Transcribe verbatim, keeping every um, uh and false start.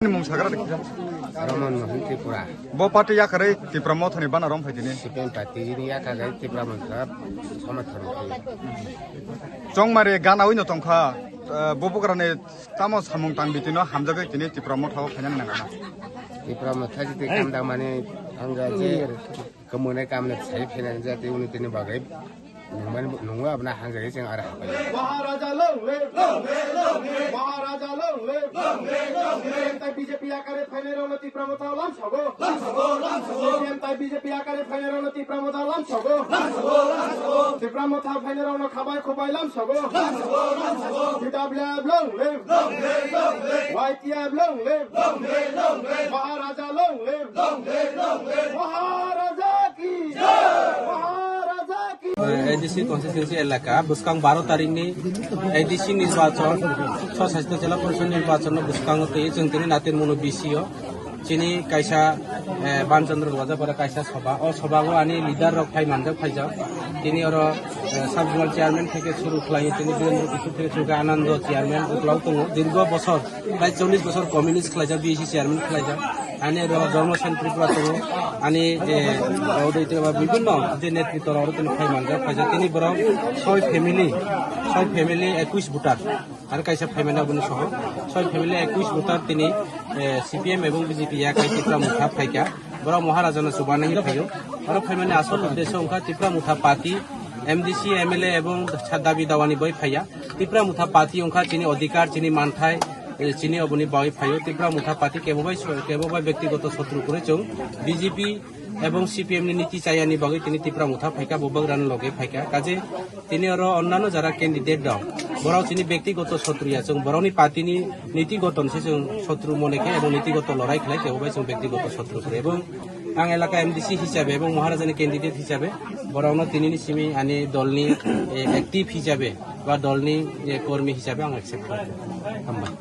Mung sagra de. Ramon Mohan Tripura. Bo party yakarwi Tipra Mothani bana rom phaitini. Sipin party ni yakarwi Tipra Motha somathan. Chongmari gana wino tongkha, eh, bo bugrani tamo samung tang bitino hamjagwi tini Tipra Motha o phainani nangkha. Tipra Motha jiti kamda mani hangja je kemune kamne sai phainani jati uni tini bagwi. Nungmani nungwa abna hanjari cheng ara hapai. Maharaja long live, long live, long live. Maharaja long live, long live, long live. C P M tai B J P akare phainai rokno Tipra Motha lam sogo. Lam sogo, lam sogo. C P M tai B J P akare phainai rokno Tipra Motha lam sogo. Lam sogo, lam sogo. Tipra Motha phainai rokno khabai khubai lam sogo. Lam sogo, lam sogo. T W F long live, long live, long live. Y T F long live, long live, long live. Maharaja long live, long live, long live. Maharaja ki jai. Maharaja ki A D C constituency elaka bwskang baro tarikni A D C nirbachon, sw-sasito jila porishod nirbachonno bwskango twi chwng tini Natir Munu B C o chini kaisa, eh, Ban Chandra Dwajapara kaisa soba. O sobao ani leader rok phai manjak phaijak. Tini oro, eh, sub zonal chairman theke suru khlai tini Birendra Kishore theke suru Anando chairman uklau tongo. Dirgo bosor, prai chollish bosor communist khlaijak, B C chairman khlaijak. Ani oro Dharma Sen Tripura tongo. Ani, eh, oro tini ba bibhinno je netritto oro tini phai manjak, phaijak. Tini borok soi family, soi family ekush voter. Ar kaisa phaimani aboni soho. Soi family ekush voter tini, eh, C P M ebong B J P ya kai Tipra Motha phaika. Borok Maharajano chubanani phaio. Oro phaimani asol uddesho wngkha Tipra Motha party, M D C, M L A ebong sa dabi dawani bai phaiya. Tipra Motha party wngkha chini odhikar, chini manthai, eh, chini oboni bagwi phaio. Tipra Motha party kebo bai so-, kebo bai bektigoto sotru kwrwi chwng B J P ebong C P M ni niti chayani bagwi tini Tipra Motha phaika, bo bagrani loge phaika. Kaje tini oro onnano jara candidate dong. Borok chini bektigoto sotru ya, chwng borokni party ni niti goton se chwng sotru mone khe ebong nitigoto lorai khlai khe, obai chwng bektigoto sotru khe. Ebong ang elaka M D C hisabe ebong Maharajani candidate hisabe borokno tinini simi ani dolni, eh, active hisabe ba dolni, eh, kormi hisabe ang accept khlai. Hambai.